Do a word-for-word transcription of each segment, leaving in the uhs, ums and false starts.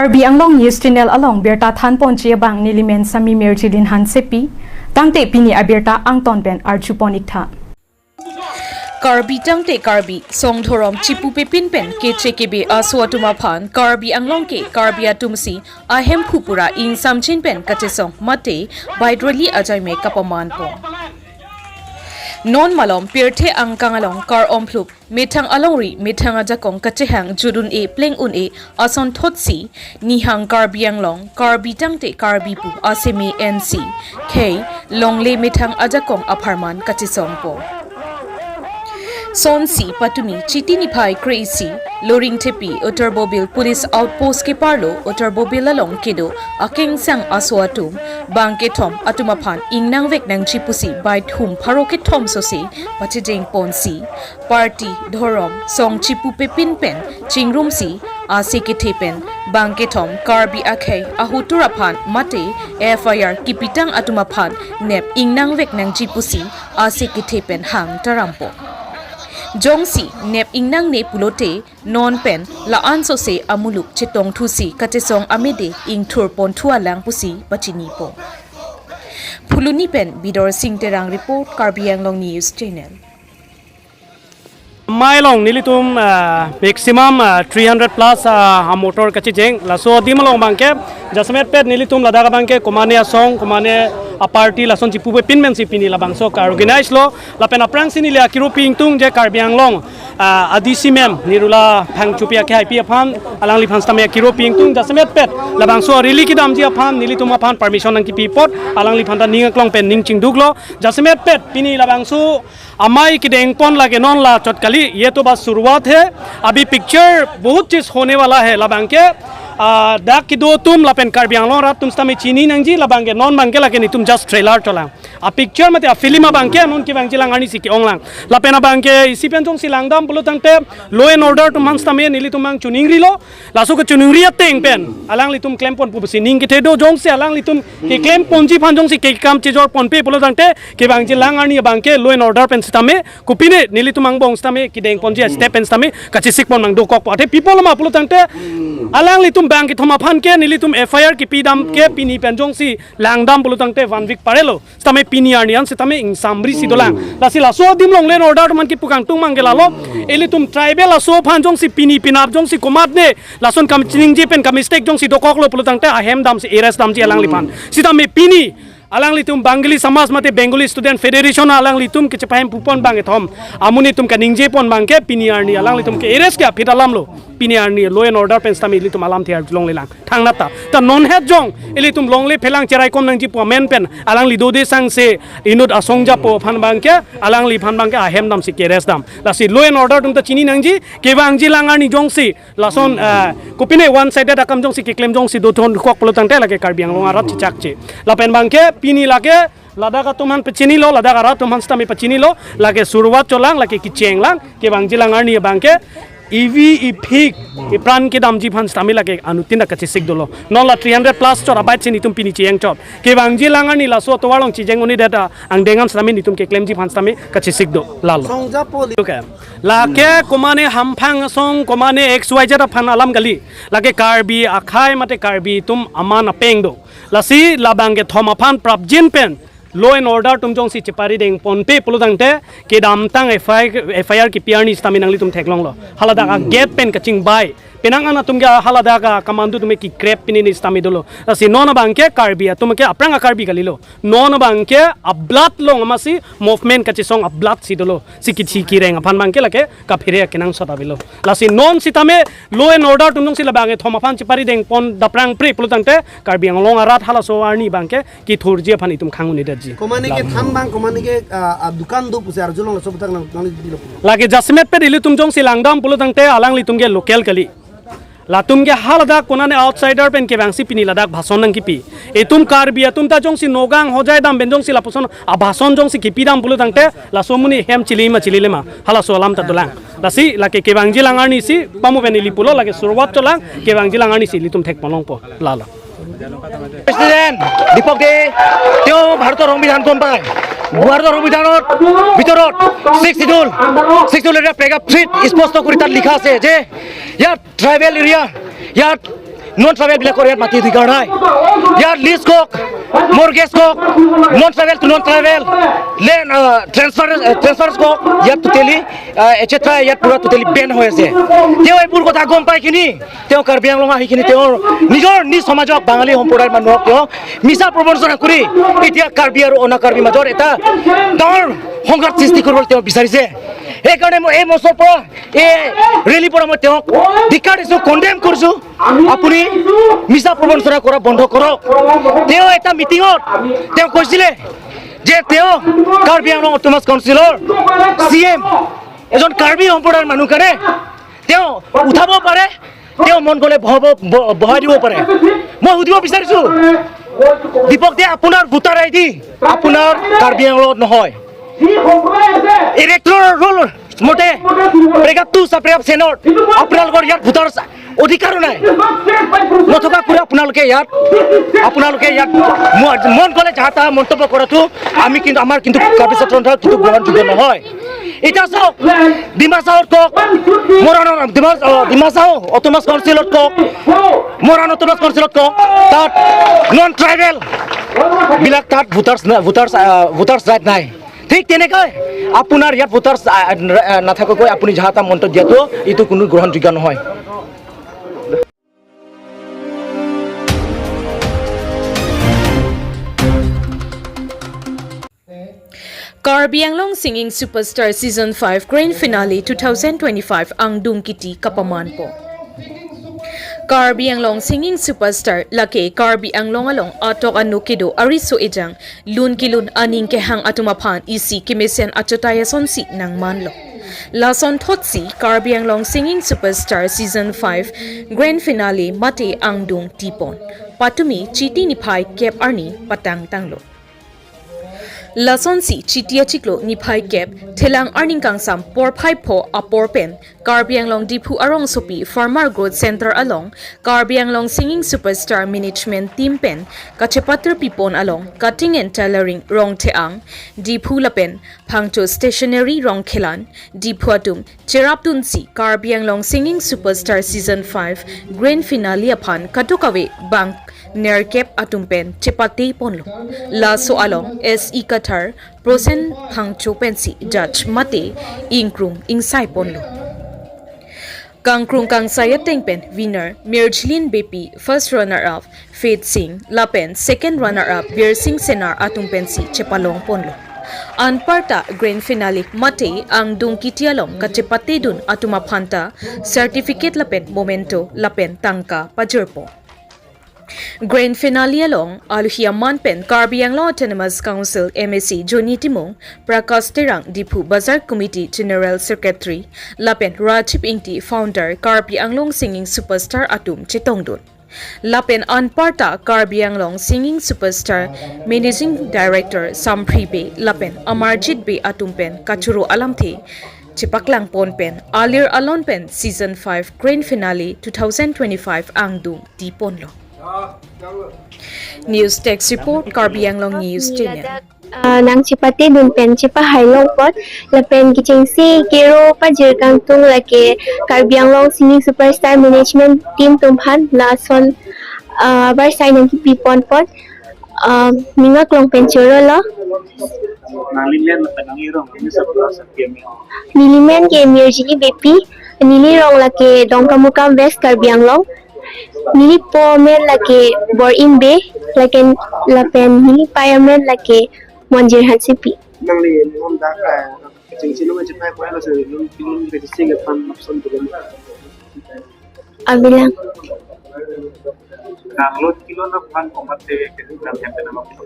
Karbi Anglong News Channel along birta thanponji abang nelimen Sami Mirjilin Hansepi, tangte pini abirta angton pen arjupon iktha. Karbi tangte Karbi, song dhorom chipupepin pen keche kebe aso atum aphan Karbi Anglong ke Karbi atum si ahemphu pura ingsamjin pen kachesong mate bike rally ajai me kapamanpo. Non malom pirthe angkang along kar-omplup, methang alongri methang ajakong kachehang jut un-e pleng un-e ason thotsi, nihang Karbi Anglong, Karbi tangte Karbi pu aseme ensi khei longle methang ajakong apharman kachesongpo. Sonsi patumi Chiti niphai kre-isi, Loringthepi Uttar Bobil Police Outpost keparlo Uttar Bobil along kedo akengsang aso atum bangkethom atum aphan ingnangvek nangji pusi bike thum pharo kethom sose pachejengponsi, party, dhorom, song chipupepin pen chingrumsi ase kethe pen bangkethom Karbi akhei ahotur aphan mate F I R kipitang atum aphan nep ingnangvek nangji pusi ase kethe pen hang tarampo. Jongsi nep ingnangne pulote non pen la-an sose amuluk chetongthusi kachesong amede ingthurponthu alang pusi pachinipo. Phuloni pen Bidor Sing Terang report, Karbi Anglong News Channel. Mailong nelitum, ah, maximum, ah, three hundred plus, ah, a motor kachejeng. Laso adim along abangke jasemet pet nelitum ladak abangke komane asong, komane a party lason chipupepin pensi pini labangso ka-organize lo. Lapen aphrangsi neli akiru pi ingtung je Karbi Anglong, ah, A D C ma'am Nirula Phangchopi ake hai pi aphan, alangliphan sitame akiru pi ingtung, jasemet pet labangso rally kedamji aphan nelitum aphan permission nangkipi apot alangliphan ta ning aklong pen ning chingduklo. Jasemet pet pini labangso amei kedengpon lake non la chot kali, ye to bas shuruaat hai, abhi picture bahut cheez hone wala hai. Labangke, ah, dak kedo atum lapen Karbi Anglong arat atum sitame chini nangji, labangke non abangke lake nelitum just trailer cholang. A picture mate a film abangke non kevangjilang arnisi ke-onglang. Lapen abangke isi pen jongsi langdam pulo tangte law and order atum aphan sitame nelitum abang chuningrilo. Laso kechuningri ateng pen alanglitum klemponpo pusi ning kethe do. Jongsi alanglitum keklemponji aphan jongsi kekam chejorponpe pulo tangte kevangjilang arni abangke law and order pen sitame kopine nelitum angbong sitame kedengponji a step pen sitame kachesikpon abang dokokpo. Athe pi apotlo ma pulo tangte alanglitum bangkethom aphan ke nelitum F I R kipidam ke pini pen jongsi langdam pulo tangte one week parelo. Sitame pini arni an sitame ingsamrisi dolang. Lasi laso adim along law and order atum aphan kipu kangtung abangke lalo. Ilitum tribal aso aphan jongsi pini penap jongsi komatne lason kam chiningje pen ka mistake jongsi dokoklo pulo tangte ahem damsi arrest damji alangliphan. Sitame pini alanglitum Bengali Samaj mate Bengali Student Federation alanglitum kechepahemphupon bangkethom amonit atum kaningjepon abangke pini arni alanglitum ke arrest ke aphi alamlo. Pini arni law and order pen sitame ilitum alamthe arjulongle lang. Thangnat ta. Ta non het jong ilitum longle phelang cheraikom nangji pu amen pen alangli dode sangse inut asong japo aphan abangke alangliphan abangke ahem damsi ke-arrest dam. Lasi law and order atum ta chini nangji, kevangjilang arni jongsi lason, eh, kopine one sided akam jongsi keklem jongsi dothon kok pulo tangte lake Karbi Anglong arat chechakche. Lapen abangke pini lake ladak atum aphan pachinilo, ladak arat atum aphan sitame pachinilo, lake shuruaat cholang, lake kechenglang, kevangjilang arni abangke ivi iphik ipran kedamji aphan sitame lake anuttin ta kachesik dolo. Non la three hundred plus chot a-bike si nelitum pini chejeng chot. Kevangjilang arni laso atovar along chejeng un-edet angdeng an sitame nelitum keklemji aphan sitame kachesik do lalo. Song japo li- Okay. Lake komane hamphang asong, komane X Y Z aphan alam kali. Lake Karbi akhei mate Karbi atum aman apeng do. Lasi labangkethom aphan prapjin pen law and order atum jongsi chepari dengponpe pulo tangte kedamtang F I R, F I R kipi arni sitame nanglitum theklonglo. Haladak a-gate pen kachingbai. Penang an atum ke haladak a-commando atum ke kekrep pini ni sitame dolo. Lasi non abangke Karbi atum ke aphrang a-Karbi kalilo. Non abangke a-blood along amatsi movement kachesong a-blood si dolo. Si kithi kireng aphan abangke lake kaphere kenangsot avelo. Lasi non sitame law and order atum jongsi labangkethom aphan chepari dengpon daprangpre pulo tangte Karbi Anglong arat halaso arni abangke kethurji aphan itum khang un-edetji. Komane ke than abang, komane ke, ah, ah, dukan do pusi arjulong laso aputhak nang, nangli dilo. Lake jasemet pet ilitum jongsi langdam pulo tangte alanglitum ke local kali. Latum ke haladak konane outsider pen kevangsi pini ladak bhason nangkipi. Itum Karbi atum ta jongsi Nagaon Hojai dam pen jongsi lapuson abhason jongsi kipidam pulo tangte laso amonit hem chilima chililema. Halaso alam ta dolang. Lasi lake kevangjilang arni si, pamu pen ili pulo lake shuruaat cholang, kevangjilang arni si ilitum thekponlongpo. Lalo. President Dipak De, তেওঁ ভাৰতৰ সংবিধানখন পায়। ভাৰতৰ সংবিধানৰ ভিতৰত six schedule, six schedule এটা paragraph থ্ৰীত স্পষ্ট কৰি তাত লিখা আছে যে ইয়াত ট্ৰাইবেল এৰিয়া, ইয়াত Non tribal বিলাকৰ ইয়াত মাটি অধিকাৰ নাই। ইয়াত লিজ কওক, মৰ্গেজ কওক, non tribal two non tribal, land, আহ, ট্ৰেন্সফাৰ, আহ, ট্ৰেন্সফাৰ কওক, ইয়াত টোটেলি, আহ, এটচেট্ৰা ইয়াত পুৰা টোটেলি বেন হৈ আছে। তেওঁ এইবোৰ কথা গম পাই কিনি তেওঁ কাৰ্বি আংলং আহি কিনি তেওঁৰ নিজৰ নিজ সমাজক, বাঙালী সম্প্ৰদায়ৰ মানুহক তেওঁ মিছা প্ৰবঞ্চনা কৰি এতিয়া কাৰ্বি আৰু অনা কাৰ্বি মাজত এটা ডাঙৰ সংঘাত সৃষ্টি কৰিবলৈ তেওঁ বিচাৰিছে। সেইকাৰণে মই এই মঞ্চৰ পৰা, এই ৰেলীৰ পৰা মই তেওঁক ধিক্কাৰ দিছোঁ, কণ্ডেম কৰিছোঁ। আপুনি মিছা প্ৰবঞ্চনা কৰা বন্ধ কৰক। তেওঁ এটা মিটিঙত তেওঁ কৈছিলে যে তেওঁ কাৰ্বি আংলং অট'নমাছ কাউন্সিলৰ চি এম, এজন কাৰ্বি সম্প্ৰদায়ৰ মানুহ কাৰণে তেওঁ উঠাব পাৰে, তেওঁ মন গ'লে বহাব, ব-, বহাই দিব পাৰে। মই সুধিব বিচাৰিছোঁ, দীপক দে, আপোনাৰ ভোটাৰ আই ডি আপোনাৰ কাৰ্বি আংলঙত নহয়। ইলেক্ট'ৰেল ৰোল মতে পেৰেগ্ৰাফ টু, চাব পেৰেগ্ৰাফ চেনৰ আপোনালোকৰ ইয়াত ভোটাৰ অধিকাৰো নাই। নথকা কৰি আপোনালোকে ইয়াত, আপোনালোকে ইয়াত ম-, মন গ'লে যাহা তাহা মন্তব্য কৰাটো আমি কিন্তু, আমাৰ কিন্তু কাৰ্বি ছাত্ৰ সন্থাৰ কিন্তু গ্ৰহণযোগ্য নহয়। এতিয়া চাওক, ডিমা হাছাওত কওক, মৰাণৰ ডিমা, অ, ডিমা হাছাও অট'নমাছ কাউন্সিলত কওক, মৰাণ অট'নমাছ কাউন্সিলত কওক, তাত নন ট্ৰাইবেল বিলাক তাত ভোটাৰ্ছ না-, ভোটাৰ্ছ, আহ, ভোটাৰ্ছ ৰাইট নাই। ঠিক তেনেকৈ আপোনাৰ ইয়াত ভোটাৰ্ছ, আহ, আহ, নাথাকাকৈ আপুনি যাহা তাহা মন্তব্য দিয়াটো এইটো কোনো গ্ৰহণযোগ্য নহয়। Karbi Anglong Singing Superstar Season five Grand Finale two thousand twenty-five angdung kiti kapamanpo. Karbi Anglong Singing Superstar lake Karbi Anglong along atok anu kedo ariso ejang lun kelun aning kehang atum aphan isi kemesen achotai asonsi nangmanlo. Lasonthotsi Karbi Anglong Singing Superstar Season five Grand Finale mate angdung tipon. Patumi Chiti niphai kep arni patangtanglo. Lasonsi Chiti achiklo niphai kep thelang arni kangsam porphai pho apor pen Karbi Anglong Diphu arongsopi Farmer Growth Center along Karbi Anglong Singing Superstar Management Team pen kachepatir pipon along cutting and tailoring Rongtheang, Diphu lapen Phangcho Stationery Rongkhelan, Diphu atum cherapdunsi Karbi Anglong Singing Superstar Season five Grand Finale aphan kadokave bang nerkep atum pen chepate ponlo. Laso along S E Kathar, Prosen Phangcho pensi judge mate ingkrung ingsai ponlo. Kangkrung kangsai ateng pen winner Mirjilin Beypi, first runner up Faith Singh, lapen second runner up Birsing Senar atum pensi chepalong ponlo. Anparta Grand Finale mate angdung kiti along kachepatedun atum aphanta certificate lapen memento lapen tangka pajirpo. Grand Finale along alohi aman pen Karbi Anglong Autonomous Council M A C Johnny Timung, Prakash Terang, Diphu Bazar Committee General Secretary, lapen Rajiv Ingti, Founder, Karbi Anglong Singing Superstar atum chetongdun. Lapen anparta Karbi Anglong Singing Superstar Managing Director Samphri Bey lapen Amarjit Bey atum pen kachoro alamthe chepaklang pon pen alir alon pen Season five Grand Finale two thousand twenty-five angdung tiponlo. News Desk Report, Karbi Anglong News Channel. Ah, nangchepatedun pen chepahai longpon lapen kechengsi kero pajir kangtung lake Karbi Anglong Singing Superstar Management Team atum aphan lason, ah, barsai nangkepi ponpon, ah, ning aklong pen chorolo. Nangli men lapen nangli rong, nangli sab, sab keme. Neli men ke Mirjilin Beypi, neli rong lake Dongkamukam, West Karbi Anglong. Neli po men lake Bor-im Bey, lake lapen neli pei amen lake Monjir Hansepi. Nangli non dak, eh, kechengsi non chepai pon lo, si non, non kechengsi ke pan lapson dulu. Abilang. Nang lot kilo na pan komat te ke nang yang kena lapson.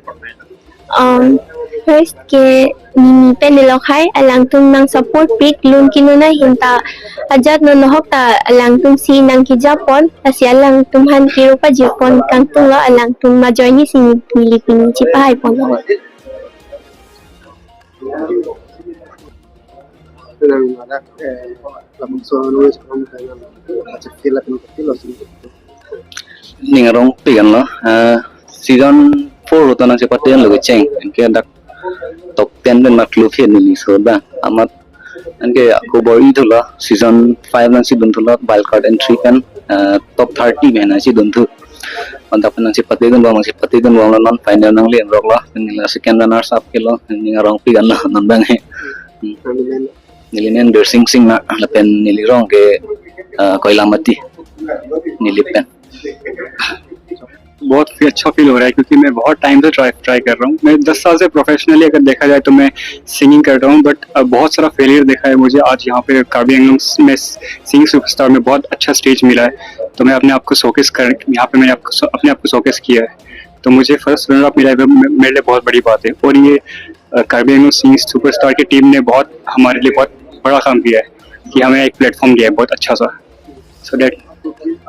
Um, first ke neli pen delok hai, alangtum nangsupport pik, lun kelun ahin ta ajat non nohok ta alangtum si nangkejapon, lasi alangtum aphan kero pajirpon kangtunglo, alangtum ajoine si neli pini chepahai ponlo. Nang ada, eh, lapuson wis kong kaya, macam kilat macam kilat sih. Ning arong pigan lo, eh, season four lo ta nangchepate lo kecheng, anke dak top ten pen mat club hin ni so da, amat anke ako bor-i thulo, season five nangchedun thulo, wild card entry pen, eh, top thirty pen nangchedunthu. Bonta pen nangchepatedun bom, nangchepatedun bomlo, non final nangle-enroklo, neli la second runners up kelo, neli arongpik anlo non abang he. Hmm. Neli men Birsing Singna, lapen neli rong ke, eh, Koilamati, neli pen. बहुत ही अच्छा फील हो रहा है, क्योंकि मैं बहुत टाइम से try try कर रहा हूँ। मैं दस साल से प्रोफेशनली अगर देखा जाए तो मैं सिंगिंग कर रहा हूँ, बट बहुत सारा फेलियर देखा है मुझे। आज यहाँ पे कार्बी एंगलोंग में सिंगिंग सुपरस्टार में बहुत अच्छा स्टेज मिला है, तो मैं अपने आप को शोकेस कर यहाँ पे मैंने आपको अपने आप को शोकेस किया है। तो मुझे फर्स्ट रनर अप मिला है, मे- मेरे लिए बहुत बड़ी बात है। और ये अ, कार्बी एंगलोंग सिंगिंग सुपरस्टार की टीम ने बहुत हमारे लिए बहुत बड़ा काम किया है कि हमें एक प्लेटफॉर्म दिया है बहुत अच्छा सा। सो दैट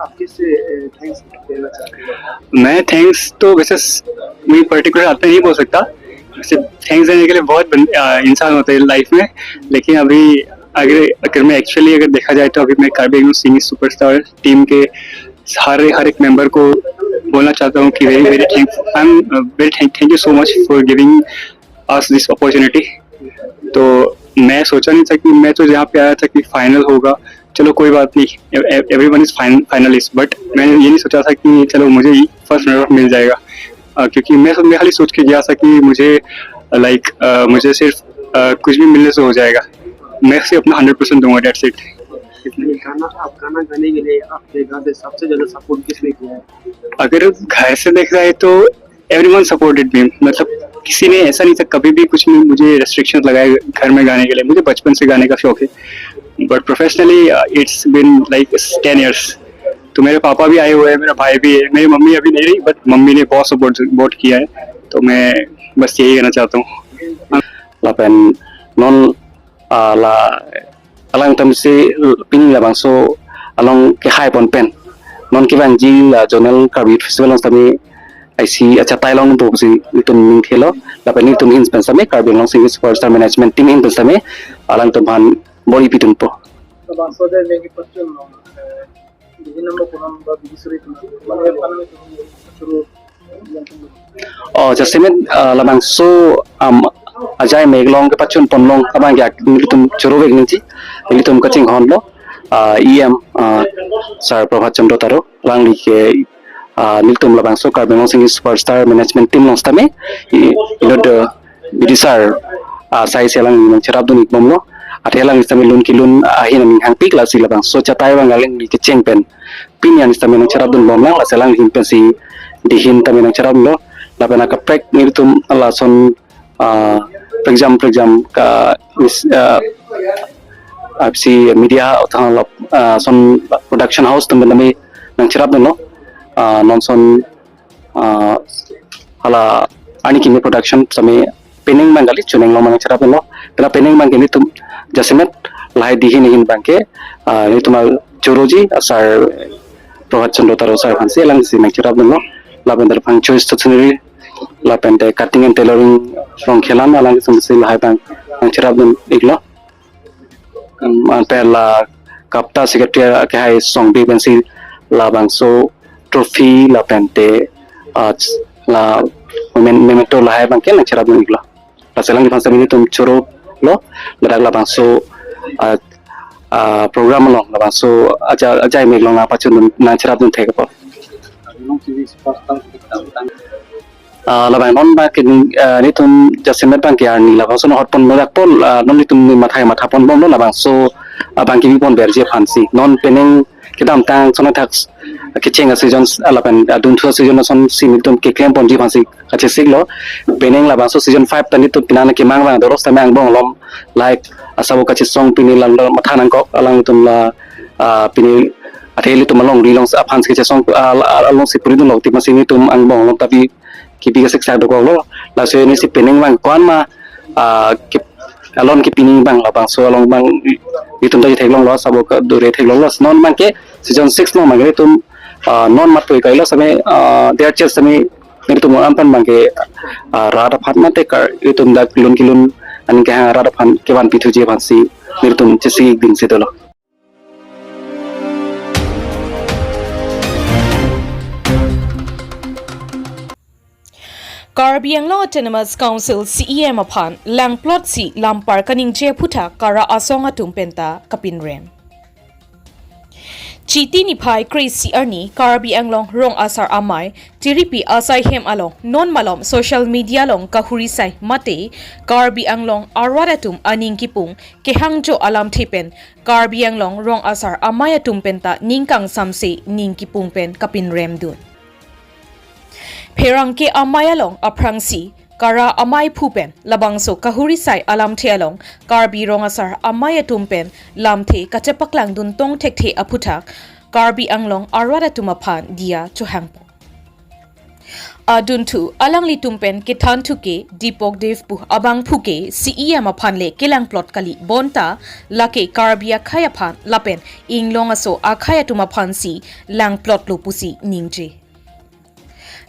आप किससे थैंक्स देना चाहते हो? मैं थैंक्स तो वैसे स- कोई पर्टिकुलर हाथ पे नहीं बोल सकता। वैसे थैंक्स देने के लिए बहुत बन, अ, इंसान होते हैं लाइफ में, लेकिन अभी अगर अगर मैं एक्चुअली अगर देखा जाए तो अभी मैं कार्बी एंगलोंग सिंगिंग सुपरस्टार टीम के हर हर एक मेंबर को बोलना चाहता हूँ कि very very thank I am very thank thank you so much for giving us this opportunity। तो मैं सोचा नहीं था कि मैं तो यहाँ पे आया था कि फाइनल होगा, चलो कोई बात नहीं, everyone is finalist, बट मैंने ये नहीं सोचा था कि चलो मुझे फर्स्ट रनर अप मिल जाएगा। अ, क्योंकि मैं मैं खाली सोच के गया था कि मुझे लाइक मुझे सिर्फ अ, कुछ भी मिलने से हो जाएगा, मैं सिर्फ अपना हंड्रेड परसेंट दूंगा, दैट्स इट। गाना आप गाना गाने के लिए आपके घर से सबसे ज्यादा सपोर्ट किसने किया है? अगर घर से देखा जाए तो एवरीवन सपोर्टेड मी, मतलब किसी ने ऐसा नहीं था कभी भी कुछ नहीं मुझे रेस्ट्रिक्शन लगाए घर में गाने के लिए। मुझे बचपन से गाने का शौक है, but professionally it's been like ten years. तो मेरे पापा भी आए हुए हैं, मेरा भाई भी है, मेरी मम्मी अभी नहीं रही, बट मम्मी ने बहुत सपोर्ट बहुत किया है। तो मैं बस यही कहना चाहता हूँ। Lapen non, ah, la alangtum si pini labangso along kehaiponpen non kevangji la Zonal Karbi Youth Festival along sitame isi achatai along do pusi nelitum ning khelo, lapen nelitum ahin pen sitame Karbi Anglong Singing Superstar Management Team ahin pen sitame alangtum aphan bor-i pidunpo. Labangso ajaimik kepachun along, eh, dihin nangpo punon ba bidi suri punon, mane pan churu. Oh, jasemet, ah, labangso, um, ajaimik along kepachunpon along abang ke nelitum choro-ik nangji, nelitum kachinghonlo, ah, E M, ah, Sir Prabhat Chandra Taro, alangli ke, ah, nelitum labangso Karbi Anglong Singing Superstar Management Team along sitame, i, inut, eh, bidi sar, ah, sai si alangli nangcherapdun-ik bomlo. Athe alangli sitame lun kelun ahin aning hangpik, lasi labangso achatai abang alangli kecheng pen pini an sitame nangcherapdun bomlang, lasi alangli ahin pensi dihin tame nangcheraplo. Lapen akaprek nelitum lason, ah, prekjam prekjam ka mis, ah, apsi media uthang lap, ah, son production house atum pen tame nangcherapdunlo. Ah, non son, ah, hala Ani Kimi Production sitame penang abang kali, chuneng along nangcherapdunlo. Pela penang abang ke nelitum jasemet lahai dihin ahin abang ke, ah, nelitum achoroji, ah, Sir Prabhat Chandra Taro Sir aphansi, alangsi nangcherapdunlo. Lapen dak aphan Choice Stationery, lapen te Cutting and Tailoring Rongkhelan, alangsi lahai abang nangcherapdun-iklo. Um, anpela kapta secretary kehai Songbi pensi labangso trophy lapen te, ah, la mem-, memento lahai abang ke nangcherapdun-iklo. Lasi alangli aphan sitame nelitum chorolo, ladak labangso, ah, ah, program along labangso aja ajaimik along nangpachun nangcherapdun thekpo. Ah, labang non abang ke, ah, nelitum jasemet abang ke arni labangso non hotpon modakpon, ah, non nelitum ni mathai mathapon bomlo labangso, ah, abang kebipon berji aphansi. Non penang kedamtang ason athak kecheng a-season, ah, lapen, ah, dunthu a-season asonsi nelitum keklemponji aphansi kachesiklo. Penang labangso season five ta nelitum penang kemang abang doros tame angbong along, like, ah, sabo kachesong pini la matha nangkok alangtum la, ah, pini athe ilitum alongri along aphansi kachesong, ah, la, alongsi puridunlo, ti masi nelitum angbong along tapi kebi kasik sak dokoklo. Laso neli si penang abang ko-an ma, ah, ke, alon ke pini abang labangso along abang itum ta theklonglo, sabo ke dore theklonglo. Non abang ke season six along abang itum, ah, non mat pui kailo sitame, ah, their chest sitame nelitum an pen abang ke, ah, rat aphan mate kar itum dak lun kelun aning kehang rat aphan kevan pithuji aphansi nelitum chesik dingsi dolo. Karbi Anglong Autonomous Council C E M aphan langplot si lampar kaningje aphuthak Kara asong atum penta kapinrem. Chiti niphai kre-isi arni Karbi Anglong Rong Asar Amei Tiripi asai hem along non malom social media along kahuri sai mate Karbi Anglong arat atum aning kipung kehangjo alamthe pen Karbi Anglong Rong Asar Amei atum penta ning kangsamse ning kipung pen kapinrem dun. Pherangke amei along aphrangsi Kara amei phu pen labangso kahuri sai alamthe along Karbi Rong Asar Amei atum pen lamthe kachepaklang dun tong thekthe aphuthak Karbi Anglong arat atum aphan diya chohangpo. Adunthu alanglitum pen kethan thuke Dipok Dev pu abangphu ke C E M aphan le kelangplot kali bonta lake Karbi akhei aphan lapen inglong aso akhei atum aphansi langplotlo pusi ningje.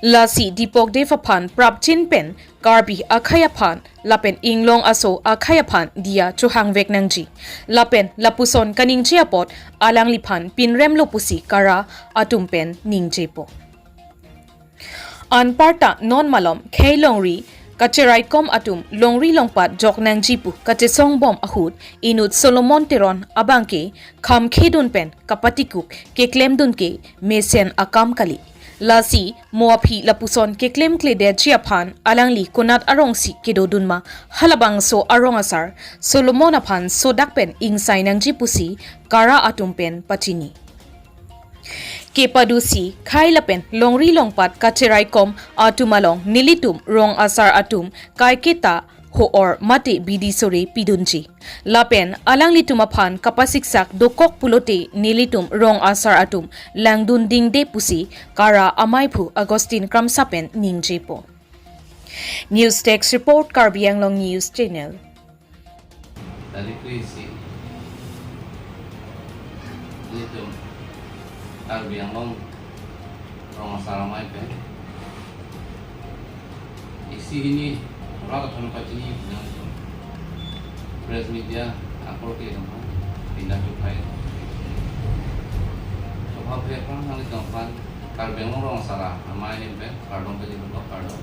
Lasi Dipok Dev aphan prapjin pen Karbi akhei aphan lapen inglong aso akhei aphan diya chohangvek nangji. Lapen lapuson kaningje apot alangliphan pinremlo pusi Kara atum pen ningjepo. Anparta non malom khei longri kacheraikom atum longri longpat jok nangji pu kachesongbom ahut inut Solomon Teron abangke khamkhedun pen kapatikuk keklemdun ke mesen akam kali. Lasi mo aphi lapuson keklemkledetji aphan alangli konat arongsi kedodun ma halabangso arong asar Solomon aphan sodak pen ingsai nangji pusi Kara atum pen pachini. Kepadusi khei lapen longri longpat kacheraikom atum along nelitum rong asar atum kaiketa ho-or mate bidi sore pidunji. Lapen alanglitum aphan kapasiksak dokok pulote nelitum rong asar atum langdun dingde pusi Kara amei phu Augustine Kramsa pen ningjepo. News Desk Report, Karbi Anglong News Channel. Tarik kre-isi. Nelitum Karbi Anglong Rong Asar Amei pen isi hini rat atum pachini nangtum press media akorte dong pinda chupai. Choba pe pang nangtum aphan Karbi Anglong Rong Asar Amei ahin pen kardom pajirlo, kardom.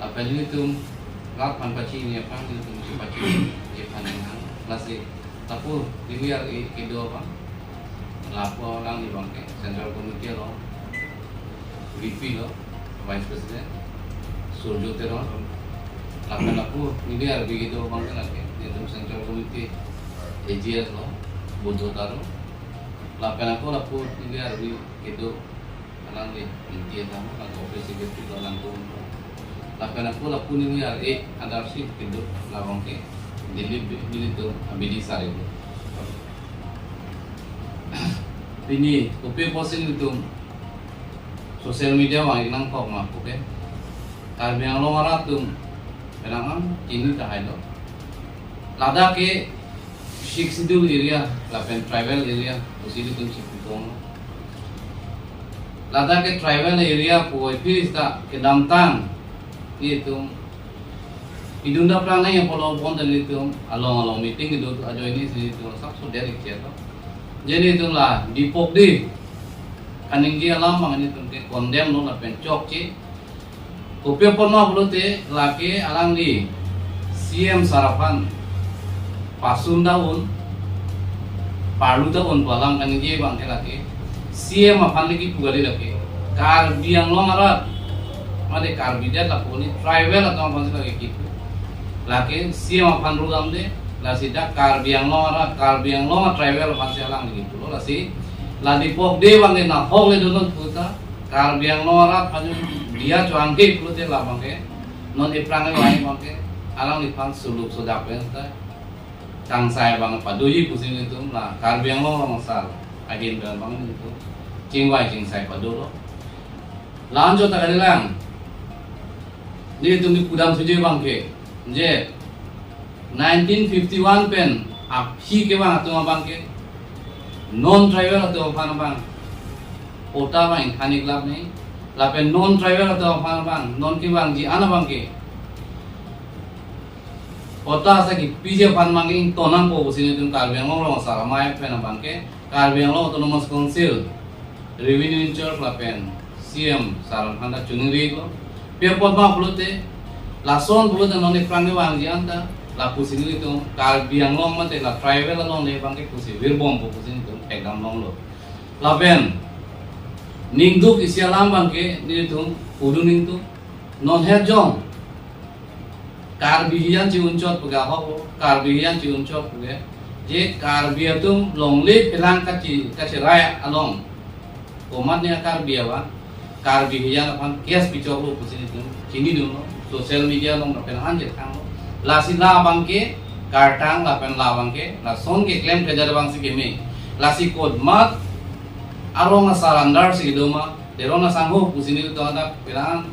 Lapen nelitum rat aphan pachini aphrang nelitum si pachini aphan nang lasi lapu D V R A kedo aphan lapu alangli abangke Central Committee along V P lo, Vice President Surjo Teron. Lapen lapu D V R B kedo abangke lake nelitum Central Committee A G S lo, Buddho Taro. Lapen ako lapu D V R B kedo alangli inti atang, lapen office secretary lo, langdun. Lapen ako lapu nelitum R A adarsi kedo labangke Delhi bi-, Delhi to abidi sari lo. Pini kopi apotsi nelitum social media abang nangkok ma kopi. Karbi Anglong arat atum penang an chini tahai lo. Ladak ke Sixth Schedule area lapen tribal area pusi nelitum si putong. Ladak ke tribal area pu office ta kedamtang nelitum idunda prang nai apolo pon ta nelitum along along meeting kedo ajoine si nelitum sapso der ikche to. Je nelitum la Dipok Dev kaningje alam abang nelitum ke condemn lo lapen chokche. Kopi apot ma pulote lake alangli C M sar aphan pasun ta un, parlu ta un pu alam kaningje abangke lake C M aphan le kipu kali lake. Karbi Anglong arat, mate Karbi det lapu ni tribal atum aphansi lake kipu. Lake C M aphan rudamde, lasi dak Karbi Anglong arat, Karbi Anglong a tribal aphansi alangli kipulo, lasi la Dipok Dev abangke nahok le dodun puta, Karbi Anglong arat aphan diya chohangke pulote labangke, non ephrang ewai abangke, alangliphan suluk sodak pen ta, kangsai abang padoji pusi nelitum la, Karbi Anglong Rong Asar ahin pen abang nelitum, chingvai chingsai padolo. La-an chot ta kalilang, nelitum ni kudam suji abangke, je, nineteen fifty-one pen aphi kevang atum abangke non tribal atum aphan abang patta abang ingthan iklap nai, lapen non tribal atum aphan abang non kevangji an abangke patta asa kipiji aphan abangke ington nangpo pusi nelitum Karbi Anglong Rong Asar Amei pen abangke Karbi Anglong Autonomous Council Revenue in charge lapen C M sar aphan ta choningri iklo. Pi apot ma pulote, lason pulote non ephrang kevangji an ta, lapusi nelitum Karbi Anglong mate la tribal along le abangke pusi virbompo pusi nelitum ekdam longlo. Lapen ningduk isi alam abangke nelitum pudun ningduk. Non het jong Karbi hijan chi-unchot pu ke ahok lo, Karbi hijan chi-unchot pu ke, je Karbi atum longle phelang kachi, kachirai along komatne a-Karbi abang Karbi hijan aphan case pichoklo pusi nelitum chinidunlo, social media along lapen an chethanglo. Lasi la abangke kartang lapen la abangke lason keklem kejat abangsi keme. Lasi komat arong asar under si doma, Teron asangho pusi nelitum ta penang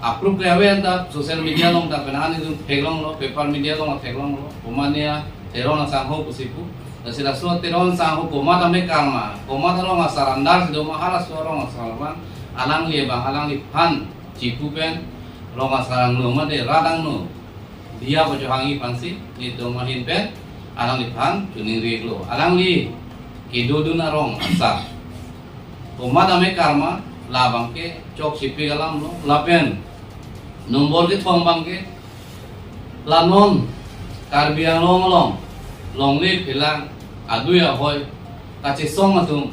approve ke aven ta social media along ta penang nelitum theklonglo, paper media along theklonglo. Komatne a Teron asangho pusi pu. Lasi laso Teron asangho komat ame karma, komat arong asar under si doma, halaso arong asar abang alangli abang alangliphan chipu pen rong asar angno mate rat angno diya pachohangji aphansi nelitum ahin pen alangliphan choningri-iklo. Alangli kedodun arong asar komat ame karma, la abangke chokchepik alamlo. Lapen nombor kethom abangke la non Karbi Anglong along longle phelang adui ahoi kachesong atum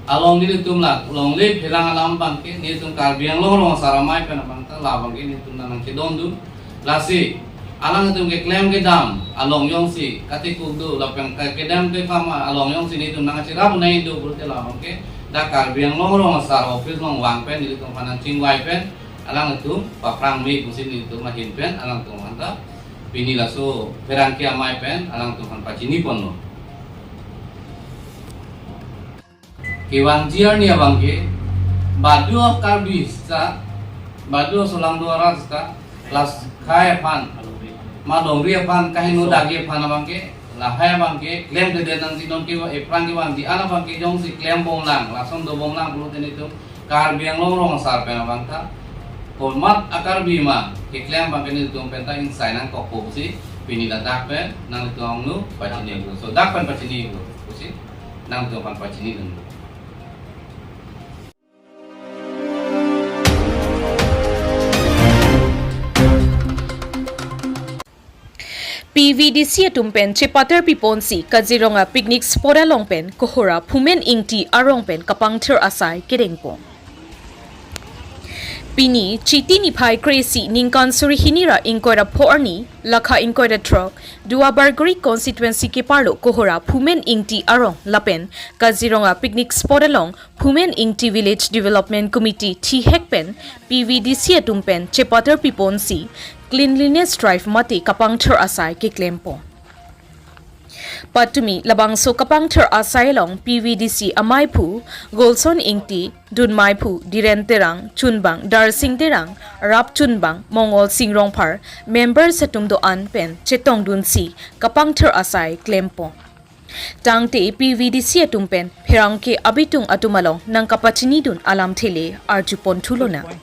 along nelitum la longle phelang alam abangke nelitum Karbi Anglong rong asar amei pen abang ta la abangke nelitum nangchedondun. Lasi alangtum keklem kedam along jongsi katikuk do lapen ke-, kedam kekham along jongsi nelitum nangcherap nangji do pulote la abangke dak Karbi Anglong rong asar office along vang pen nelitum aphan nangchingvai pen alangtum paphrang me pusi nelitum ahin pen alangtum aphan ta pini laso pherangke amei pen alangtum aphan pachiniponlo. Kevangji arni abangke badu Karbi sita, badu solangdo arat sita, lasi khei aphan, ma longri aphan, kaheno dagi aphan abangke, lahai abangke klemkledet nangji, non ke aphrang kevangji an abangke jongsi klembomlang, lason dobomlang pulote nelitum Karbi Anglong rong asar pen abang ta komat a-Karbi ma keklem abangke nelitum pen ta ingsai nangkokpo pusi pini ladak pen nanglitum angno pachinilo. So dak pen pachinilo pusi nangtum aphan pachinidunlo. P V D C atum pen chepatar piponsi Kaziranga picnic spot along pen Kohora Phumen Ingti arong pen kapangthir asai kedengpon. Pini Chiti niphai kre-isi ningkan suri hini ra ingkoi ra pho arni, lakha ingkoi ra throk, Duar Bagori constituency keparlo Kohora Phumen Ingti arong lapen Kaziranga picnic spot along Phumen Ingti Village Development Committee thihek pen P V D C atum pen chepatar piponsi cleanliness drive mate kapangthir asai keklempon. Patumi labangso kapangthir asai along P V D C ameiphu Golson Ingti, dunmeiphu Dhiren Terang, chunbang Darsing Terang, rap chunbang Mongol Sing Rongphar, members atum do-an pen chetongdunsi kapangthir asai klempon. Tangte P V D C atum pen pherangke abitung atum along nangkapachinidun alamthe le arjupon thulonang.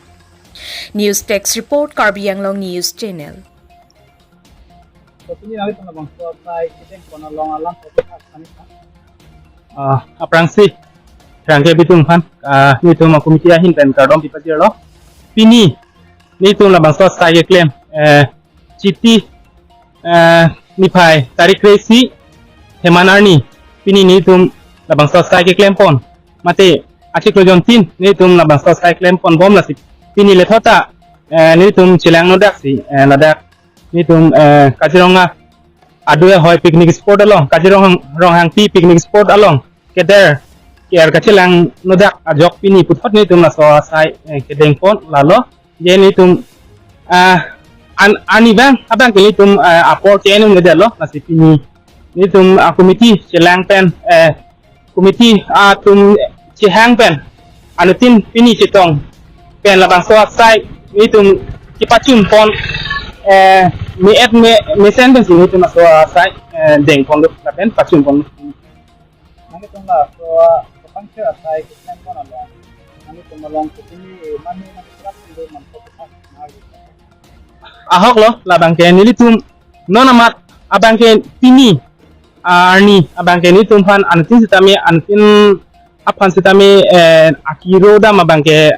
News Desk Report, Karbi Anglong News Channel. Patumi nanglitum labangso asai kedengpon along alam kopi khak kani kha? Ah, aphrangsi pherangke abitung aphan, ah, nelitum a-committee ahin pen kardom pipajirlo. Pini nelitum labangso asai keklem, eh, Chiti, eh, niphai tarik kre-isi Heman arni, pini nelitum labangso asai keklempon. Mate achiklo jontin nelitum labangso asai klemponbom, lasi pini lethot ta, eh, nelitum chelangnodaksi, eh, ladak nelitum, eh, Kaziranga adui ahoi picnic spot along, Kaziranga Ronghangpi picnic spot along keder ker kachelangnodak ajok pini puthot nelitum laso asai, eh, kedengpon lalo. Je nelitum, ah, an, ani abang, abangke nelitum, ah, apor ke-en un-edetlo, lasi pini nelitum, ah, committee chelang pen, eh, committee atum chehang pen, anuttin pini chetong pen labangso asai nelitum kepachunpon, eh, me-et me, mesen pensi nelitum laso asai, eh, dengponlo lapen pachunpon. Nanglitum laso kapangthir asai keklempon along, nanglitum along kutini mani nangcherap sindo manpo kepak nangji. Ahoklo, labangke nelitum non amat abangke pini, ah, arni abangke nelitum aphan anuttin sitame, anuttin aphan sitame, eh, akiro dam abangke,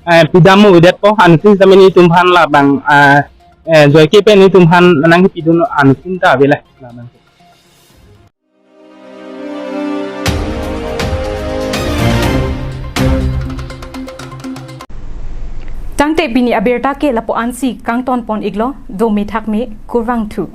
eh, pidam mo vedetpo, anuttin sitame nelitum aphan labang, ah, eh, joike pen nelitum aphan nangkipidun anuttin ta avela labangke. Tangte pini abirta ke lapu-ansi kangton pon iklo, dome thakme, kurvangthu.